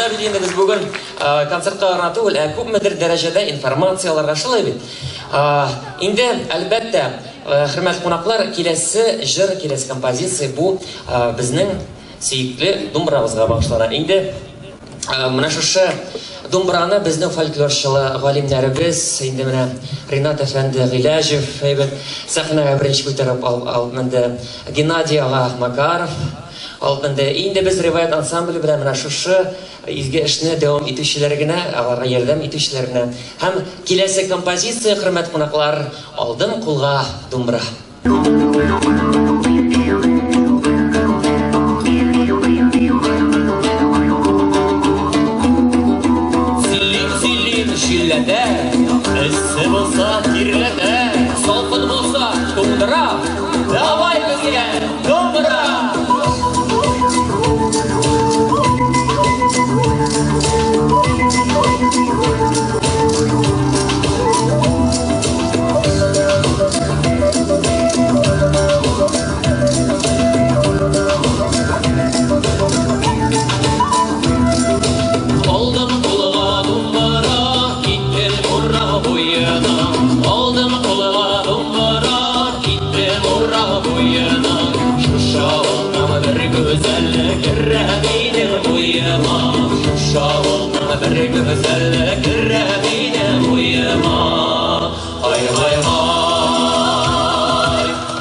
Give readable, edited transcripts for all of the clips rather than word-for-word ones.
Монда бит инде без бүген концертка гына түгел, ә күпмедер дәрәҗәдә информация алырга, шулай бит. Инде, әлбәттә, хөрмәтле кунаклар, киләсе җыр, киләсе композиция бу безнең сөекле думбрабызга багышлана. Инде менә шушы думбраны безнең фольклорчылы галимнәребез, инде менә Ринат әфәнде Гыйләҗев әйбәт сәхнәгә беренче күтәреп алып менде, Геннадий ага Макаров алып менде. Инде без Риваять ансамбле белән менә шушы изге эшне дәвам итүчеләр генә, аларга ярдәм итүчеләр генә. Һәм киләсе композиция, хөрмәт кунаклар, Алдым кулга думбра. Сөйлим, сөйлим, җилләтә, эссе булса тирләтә, салкын булса туңдыра. Давай безгә думбра! Алдым кулыма думбыра, киттем урам буена. Алдым кулыма думбыра, киттем урам буена. Шушы авылның бер гүзәле керә минем уема. Шушы авылның бер гүзәле керә минем уема. Ай, ай, ай,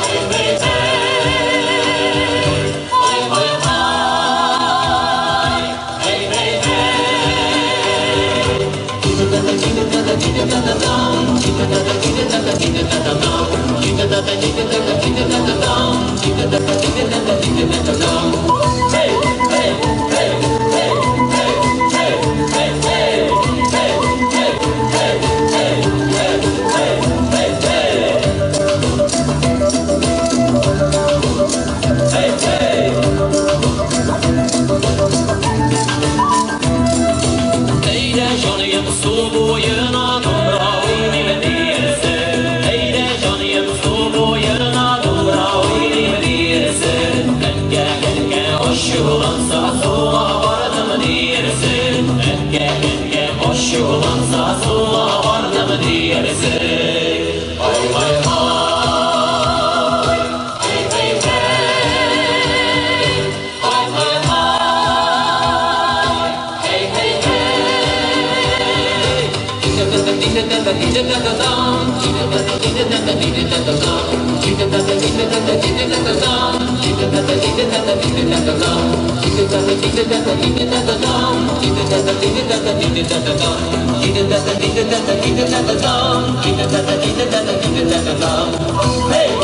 эй, эй, эй, ай, ай, ай, эй, эй, эй. Hey, hey, hey, hey, hey, hey, hey, hey, hey, hey, hey, hey, hey, hey, hey, hey. Hey, hey. Әйдә, җаныем, су буена, думбра уйныйм диярсең. Әйдә, җаныем, су буена, думбра уйныйм диярсең. Әнкә, әнкә ачуланса, суга бардым диярсең. Әнкә, әнкә ачуланса, суга бардым диярсең. Ай, ай, ай, эй, эй, эй, ай, ай, ай, эй, эй, эй. Hey!